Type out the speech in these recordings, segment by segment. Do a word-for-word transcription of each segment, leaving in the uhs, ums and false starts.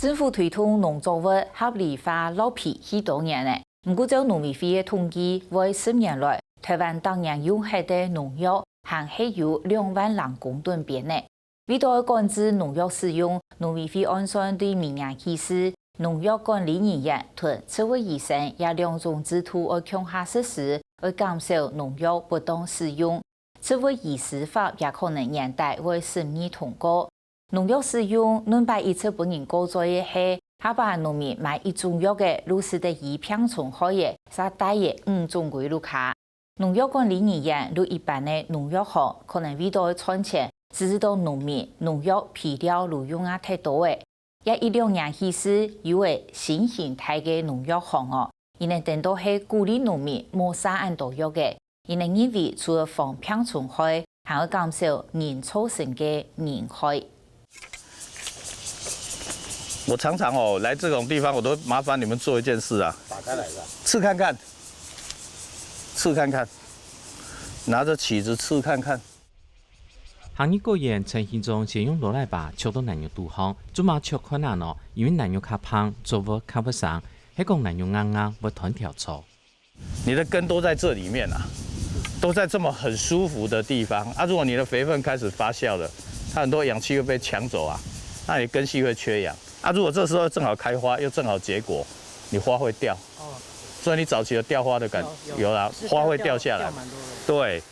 政府推動農作物合理化落肥已多年了，毋過照農委會个統計，過十年來，臺灣逐年用忒个農藥還係有兩萬零公噸邊呢。為著愛管制農藥使用，農委會按算對明年起勢，農藥管理人員同植物醫生這兩種制度愛共下實施，愛減少農藥不當使用。植物醫師法也可能年底會審議通過。農藥使用，輪擺一直分人過嘴个係，下把農民買一種藥仔，就使得醫病蟲害仔，續戴仔五種歸屋下。農藥管理人員就一般个農藥行，可能為著愛賺錢，致使到農民農藥肥料就用啊忒多了。這一兩年起勢，有个新型態个農藥行哦，佢等顛倒係鼓勵農民莫續恁多藥仔，佢等認為除了防病蟲害，還愛減少人造成个人害。我常常哦，來這種地方，我都麻煩你們做一件事啊。打開來一下。刺看看，刺看看，拿著尺子刺看看。行入果園，陳興忠先用勞力把鑿到泥肉肚項，做麼鑿看啊喏，因為泥肉較䞴，作物較會生，係講泥肉硬硬會斷條草。 你的根都在這裡面啊，都在這麼很舒服的地方啊。如果你的肥分開始發酵了，它很多氧氣會被搶走啊，那你根系會缺氧啊。如果這時候正好開花，又正好結果，你花會掉，所以你早期有掉花的感，有啦，花會掉下來。對。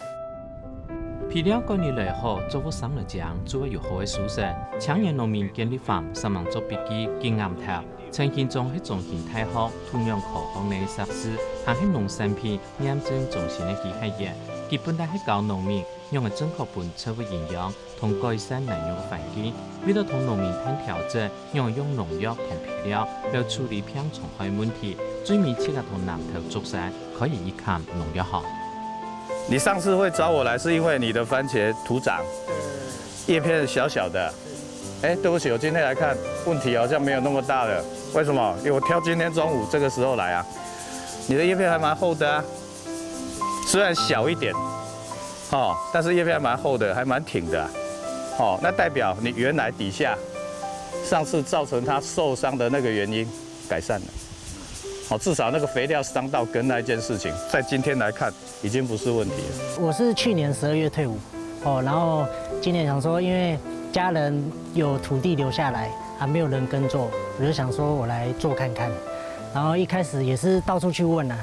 肥料管理來好，作物生來靚，就會有好个收成。青年農民建立坊，上網做筆記，經驗透。 陳興忠係中興大學土壤科學个碩士，還係農產品驗證中心个機械員。佢本來係教農民仰仔正確分植物營養，同改善泥肉个環境。為了同農民談調整，仰仔用農藥同肥料來處理病蟲害問題，最尾自家同南投竹山開了一間農藥行。你上次會找我來，是因為你的番茄徒長，葉片小小的， 哎，對不起，我今天來看，問題好像沒有那麼大了。為什麼？因為我挑今天中午這個時候來啊。你的葉片還蠻厚的啊，雖然小一點，哦，但是葉片還蠻厚的，還蠻挺的啊。哦，那代表你原來底下上次造成它受傷的那個原因改善了。哦，至少那個肥料傷到根那一件事情，在今天來看， 已經不是問題了。我是去年十二月退伍，哦，然後今年想說，因為家人有土地留下來，還沒有人耕作，我就想說我來做看看。然後一開始也是到處去問啊，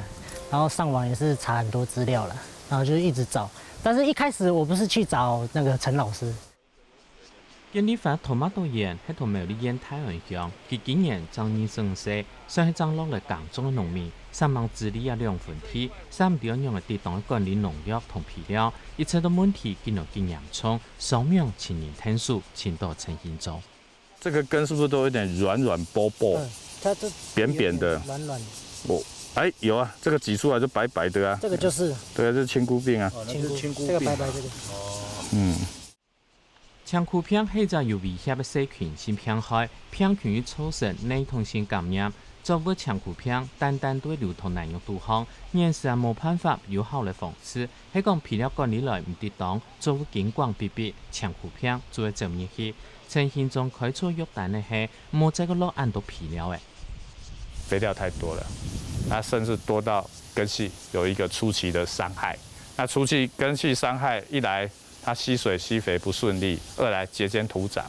然後上網也是查很多資料啦，然後就一直找。但是一開始我不是去找那個陳老師， 建立發tomato園係同苗栗縣大安鄉，佢今年正二十五歲，算係正落來耕種个農民，煞猛治理這兩分地，煞毋知愛仰仔得當个管理農藥同肥料，一直到問題緊來緊嚴重，雙網尋人𢯭手，尋到陳興忠。這個根是不是都有點軟軟波波、嗯，它這扁扁的？有點軟軟。我，哎，有啊，這個擠出來就白白的啊。這個就是。對啊，這是青菇病啊。哦，那是青菇病啊。這個白白這個。嗯。 青菇病係隻有威脅个細菌性病害，病菌會造成系統性感染。作物青菇病單單對流到泥肉肚項，現時還無辦法有效个防治，係講肥料管理來毋得當，作物緊光必必，青菇病就會走入去。陳興忠開出藥單个係，莫再過落恁多肥料了。肥料太多了，它甚至多到根系有一個初期的傷害。那初期根系傷害一來， 它吸水吸肥不順利，二來節間徒長，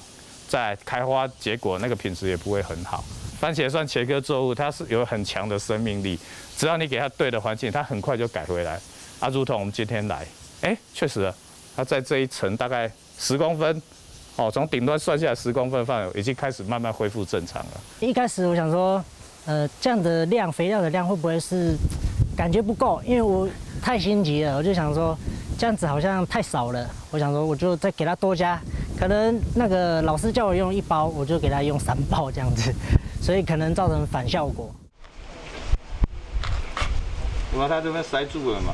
再來開花結果那個品質也不會很好。番茄算茄科作物，它是有很強的生命力，只要你給它對的環境，它很快就改回來。啊，如同我們今天來，哎，確實啊，它在這一層大概十公分，哦，從頂端算下來十公分範圍，已經開始慢慢恢復正常了。一開始我想說，呃，這樣的量，肥料的量會不會是感覺不夠？因為我太心急了，我就想說這樣子好像太少了。我想說我就再給它多加，可能那個老師叫我用一包，我就給它用三包這樣子，所以可能造成反效果。有啊，它這邊塞住了嘛。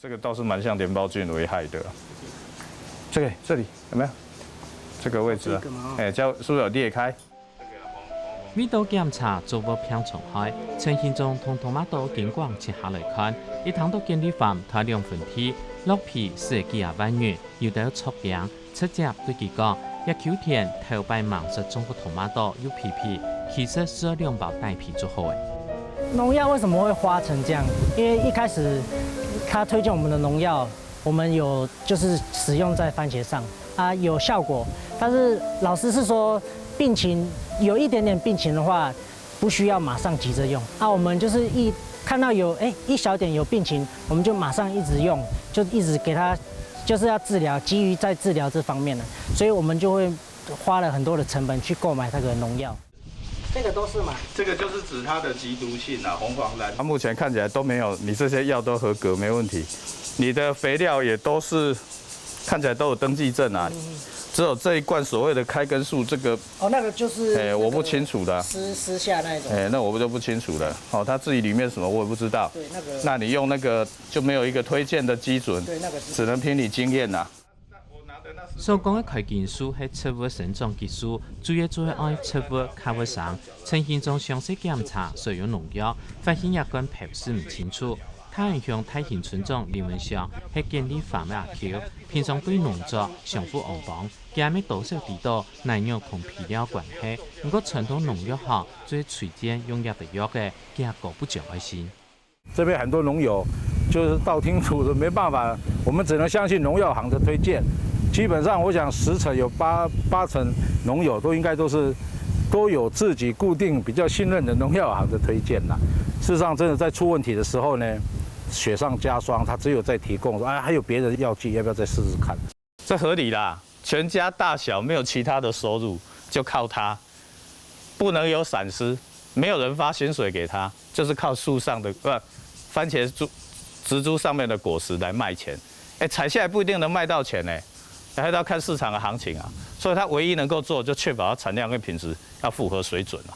這個倒是蠻像淋巴菌危害的。這個，這裡有沒有？這個位置啊，這個嗎？哎，這樣是不是有裂開？ 為著檢查作物病蟲害，陳興忠同tomato經過切下來看，一聽到建立發在兩分地，落肥使幾下萬元，有兜著驚，直接對佢講，這坵田頭擺吂識種過tomato，又肥肥，其實係愛兩包大肥就好了。農藥為什麼會花成這樣？因為一開始他推薦我們的農藥，我們有就是使用在番茄上啊，有效果。但是老師是說，病情有一點點病情的話，不需要马上急着用啊。我们就是一看到有哎一小点有病情，我们就马上一直用，就一直给他，就是要治疗，急于在治疗这方面了，所以我们就会花了很多的成本去购买那个农药。这个都是嘛，这个就是指它的极毒性啊，红黄蓝。它目前看起来都没有，你这些药都合格，没问题。你的肥料也都是看起来都有登记证啊，只有这一罐所谓的开根术这个，哦，那个就是哎，我不清楚的啊。私私下那一种，哎，那我就不清楚了。哦，它自己里面什么我也不知道。对，那个那你用那个就没有一个推荐的基准，对那个只能凭你经验啦。所講个開根術係植物生長激素，主要就係愛植物較會生。陳興忠詳細檢查所用農藥，發現這罐標示毋清楚。較恁像大興村長林文祥係建立farm个阿舅，平常對農作相互幫幫，佢也乜多少知道哪樣同肥料關係。毋過傳統農藥行就係推薦用這个藥个，佢也高不將愛信。这边很多农友就是道听途说，没办法，我们只能相信农药行的推荐。基本上，我想十成有八八成农友都应该都是都有自己固定比较信任的农药行的推荐啦。事实上，真的在出问题的时候呢，雪上加霜，他只有在提供说，哎，还有别的药剂，要不要再试试看？这合理啦，全家大小没有其他的收入，就靠它，不能有闪失，没有人发薪水给他，就是靠树上的呃番茄植植株上面的果实来卖钱。哎，采下来不一定能卖到钱呢，还要看市场的行情啊。所以他唯一能够做，就确保它产量跟品质要符合水准啊。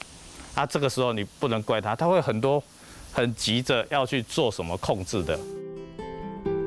啊，这个时候你不能怪他，他会很多很急着要去做什么控制的。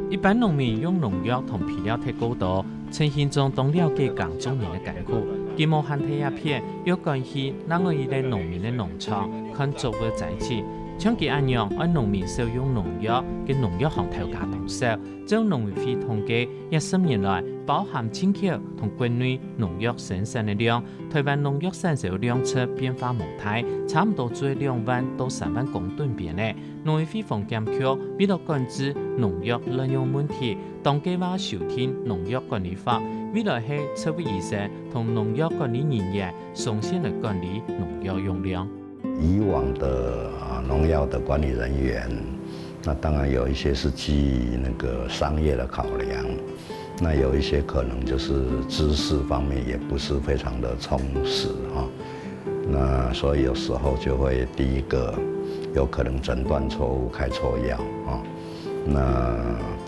一般農民用農藥同肥料忒過多，陳興忠當了解耕種人个艱苦，佢無閒在這片，又趕去另外一個農民个農場看作物災情。像佢恁樣，愛農民少用農藥，个農藥行頭家當少。照農委會統計，這十年來，包含進口同國內農藥生產个量， 台灣農藥產銷量測變化無大，差毋多在兩萬到三萬公噸邊仔。農委會防檢局為了管制農藥濫用問題，當計畫修訂農藥管理法，未來係植物醫生同農藥管理人員雙線來管理農藥用量。以往的啊農药的管理人员，那当然有一些是基于那个商业的考量，那有一些可能就是知识方面也不是非常的充实哈。那所以有时候就会第一个有可能诊断错误、开错药啊。那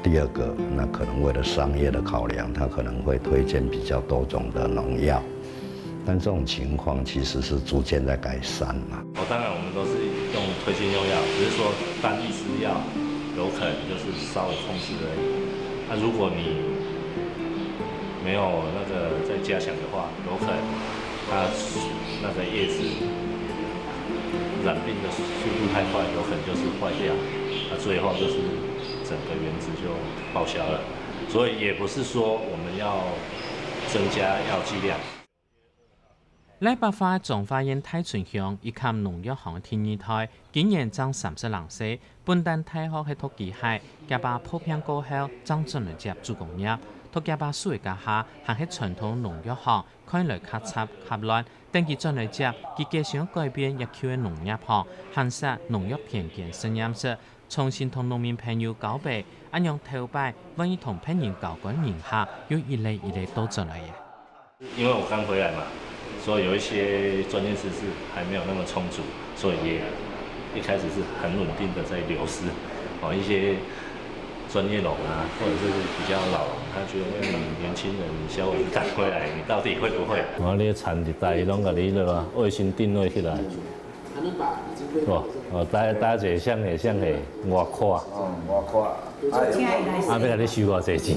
第二个，那可能为了商业的考量，他可能会推荐比较多种的农药。但这种情况其实是逐渐在改善了。哦，当然我们都是用推荐用药，只是说单一支药有可能就是稍微控制而已。那如果你没有那个再加强的话，有可能它那个叶子染病的速度太快，有可能就是坏掉，那最后就是整个园子就报销了。所以也不是说我们要增加药剂量。 禮拜化彰化縣大村鄉一崁農藥行第二代，今年正三十零歲，本旦大學係讀機械，厥爸破病過後，正轉來接手工業。讀厥爸手个該下，還係傳統農藥行，看來較雜較亂。等佢轉來接，佢決心改變這坵个農業行，還設農藥田間實驗室， 重新同農民朋友交陪，恁樣頭擺萬一同別人交關人客，又一個一個倒轉來啊。因为我刚回来嘛，所以有一些专业知识还没有那么充足，所以也一开始是很稳定的在流失。哦，一些专业农啊，或者是比较老，他觉得为你年轻人稍微刚回来，你到底会不会？我咧田一带，伊拢甲你咧啊，卫生顶落起来。 哦，哦，大家大家一个相下相下，外看。哦，外看。啊，要甲你收偌济钱？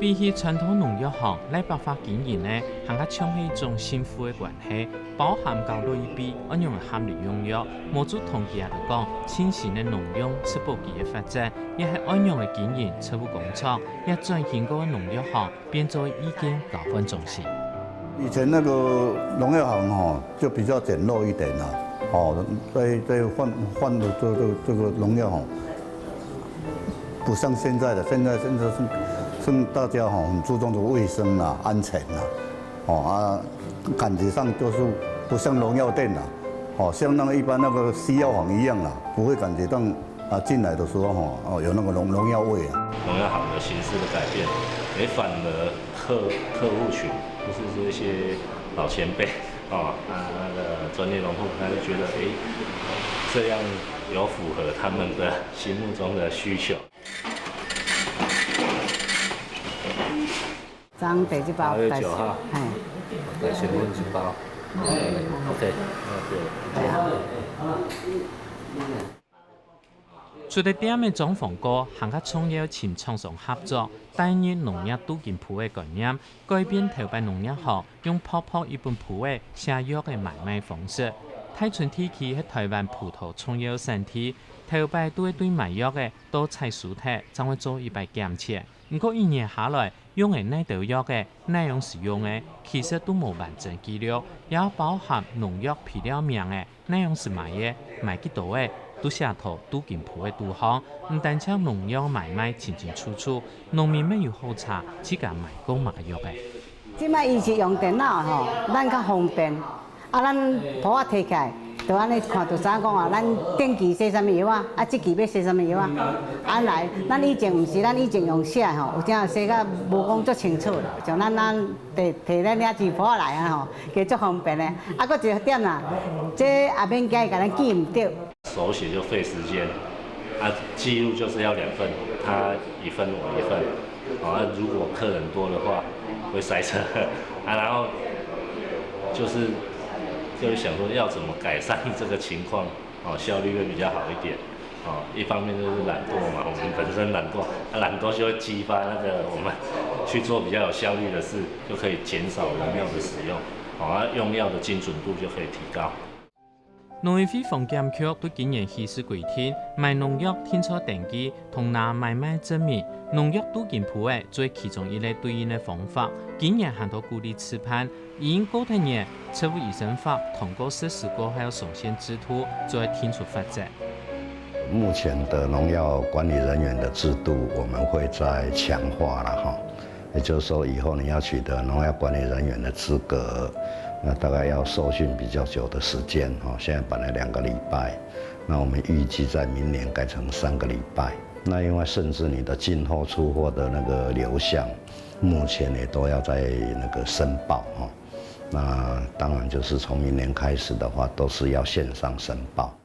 比起傳統農藥行，這百貨經營呢，還較像係一種信護个關係，包含交落一筆，仰般合理用藥，無就同佢等講，新型个農用植保局个發展，也係仰般个經營植物工廠，也轉型過个農藥行，變做意見交換中心。以前那個農藥行吼，就比較簡陋一點啦，哦，在在換换的這个這个農藥吼，不像現在的，現在現在是是大家吼很注重的衛生啦、安全啦，哦啊，感觉上就是不像农药店啦，哦，像那个一般那个西药房一样啦，不会感觉到啊进来的时候吼，哦有那个农农药味啊。农药行的形式的改变，诶，反而客客户群就是说一些老前辈哦，啊那个专业农户，他就觉得诶，这样有符合他们的心目中的需求。昨第一包，八月九号，嘿，再先问一包。OK，那就。除了店个裝潢過，還較重要尋廠商合作，帶入農藥鍍金簿个概念，改變頭擺農藥行用薄薄一本簿仔寫藥个買賣方式。大村地區係台灣葡萄重要產地，頭擺都會對買藥个到採收忒，正會做一擺檢測。毋過一年下來，用个哪兜藥个，哪樣使用个，其實都無完整記錄，也包含農藥肥料名个， 哪樣式買个，買幾多个，都寫到鍍金簿个肚項，毋單淨農藥買賣清清楚楚，農民乜有好查自家買過麼个藥个。這擺以前用電腦吼，咱較方便。啊，咱簿仔提起來，就按呢看就知影講啊，咱頂期洗啥物藥啊，啊，這期欲洗啥物藥啊。啊來，咱以前毋是，咱以前用寫的吼，有當時寫甲無講足清楚啦，像咱咱 提提咱遐一簿仔來啊吼，其實足方便的。啊，閣一个點啦，這也免驚伊共咱記毋著。手写就费时间，啊，记录就是要两份，他一份我一份，啊，如果客人多的话会塞车，啊，然后就是就是想说要怎么改善这个情况，哦，效率会比较好一点。哦，一方面就是懒惰嘛，我们本身懒惰，啊，懒惰就会激发那个我们去做比较有效率的事，就可以减少农药的使用，哦，啊，用药的精准度就可以提高。農委會防檢局對今年起始規定，買農藥定著登記同拿買賣證明，農藥鍍金簿仔做其中一个對應个方法。今年還在鼓勵試辦， 因過忒年，植物醫生法通過實施過後鬆綁制度，做得定出罰則。目前的農药管理人员的制度，我们会再强化了哈。也就是说，以后你要取得农药管理人员的资格，那大概要受训比较久的时间哈。现在本来两个礼拜，那我们预计在明年改成三个礼拜。那另外，甚至你的进货、出货的那个流向，目前也都要在那个申报哈。 那当然就是从明年开始的话，都是要线上申报。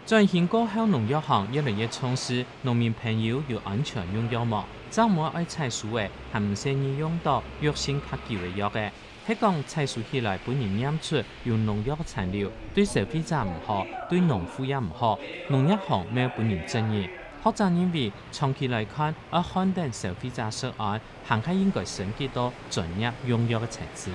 轉型過後，農藥行越來越重視農民朋友有安全用藥無，正無愛採收个，還毋細義用到藥性較久个藥个。係講採收起來分人驗出有農藥殘留，對消費者毋好，對農戶也毋好，農藥行乜愛分人責任。學者認為，長期來看，愛看等消費者食安， 還較應該升級到專業用藥个層次。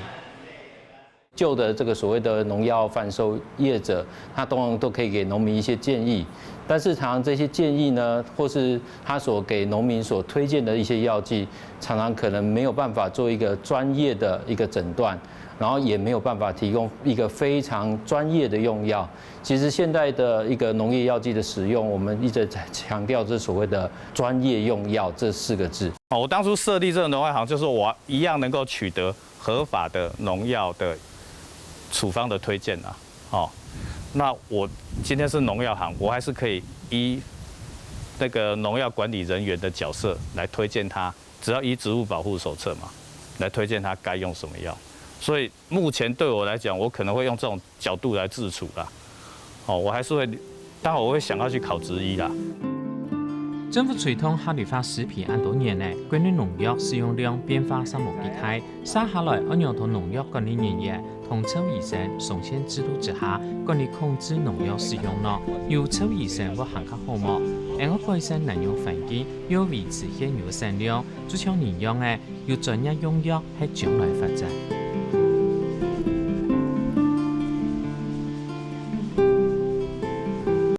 旧的这个所谓的农药贩售业者，他通常都可以给农民一些建议，但是常常这些建议呢，或是他所给农民所推荐的一些药剂，常常可能没有办法做一个专业的一个诊断，然后也没有办法提供一个非常专业的用药。其实现在的一个农业药剂的使用，我们一直在强调这所谓的专业用药这四个字。哦，我当初设立这个农药行，就是我一样能够取得合法的农药的处方的推荐啊。哦，那我今天是农药行，我还是可以依那个农药管理人员的角色来推荐他，只要依植物保护手册嘛，来推荐他该用什么药。所以目前对我来讲，我可能会用这种角度来自处啦。哦，我还是会，当然我会想要去考执医啦。政府推動合理化施肥恁多年了，國內農藥使用量變化實無幾大，接下來愛仰同農藥管理人員同獸醫生鬆綁制度之下，管理控制農藥使用呢？有獸醫生會還較好無？ 𫣆愛改善蘭用環境，又維持現有个產量，就像人樣仔，有專業用藥係將來發展。